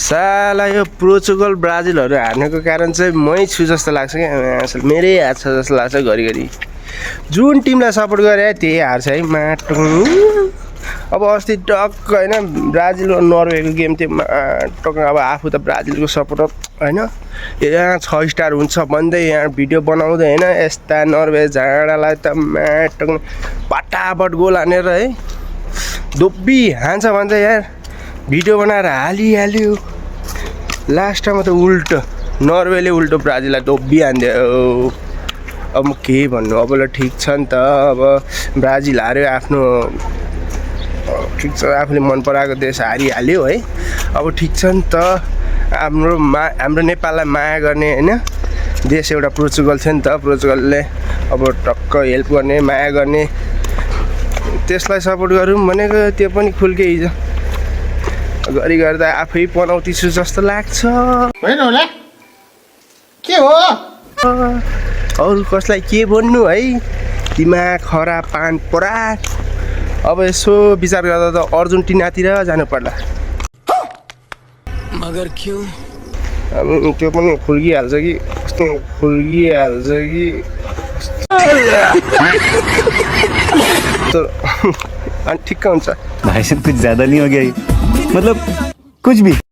साला यो पोर्चुगल ब्राजिलहरू हार्नेको कारण चाहिँ मै छु जस्तो लाग्छ क्या असल मेरै हात छ जस्तो लाग्छ घरिघरि जुन टिमलाई सपोर्ट गरे त्यही हार्छ है माटो अब अस्ति टक्क होइन ब्राजिल र नर्वेको गेम थियो टक्क अब आफू त ब्राजिलको सपोर्टर होइन यहाँ 6 स्टार हुन्छ भन्दै यहाँ भिडियो बनाउँदै होइन यस्ता नर्वे झाडालाई त माटो पटापट गोल हानेर है दोब्बी हान्छ भन्छ यार भिडियो बनाएर हालिहाल्यो लास्टमा त उल्टो नर्वेले उल्टो ब्राजिललाई दोब्बी हान्दियो अब म के भन्नु अब ल ठिक छ नि त अब ब्राजिल हार्यो आफ्नो ठिक छ आफूले मन पराएको देश हारिहाल्यो है अब ठिक छ नि त हाम्रो नेपाललाई माया गर्ने होइन देश एउटा पोर्चुगल थियो नि त पोर्चुगलले अब टक्क हेल्प गर्ने माया गर्ने त्यसलाई सपोर्ट गरौँ भनेको त्यो पनि खुल्के हिजो गरी गर्दा आफै पनौती छु जस्तो लाग्छ होइन होला के हो अरू कसलाई के भन्नु है दिमाग खराब पान परा अब यसो विचार गर्दा त अर्जेन्टिनातिर जानु पर्ला मगर क्यों अब त्यो पनि खुल्किहाल्छ कि कस्तो खुल्किहाल्छ कि अनि ठिक्क हुन्छ भाई साहब कुछ ज्यादा नहीं हो गया मतलब कुछ भी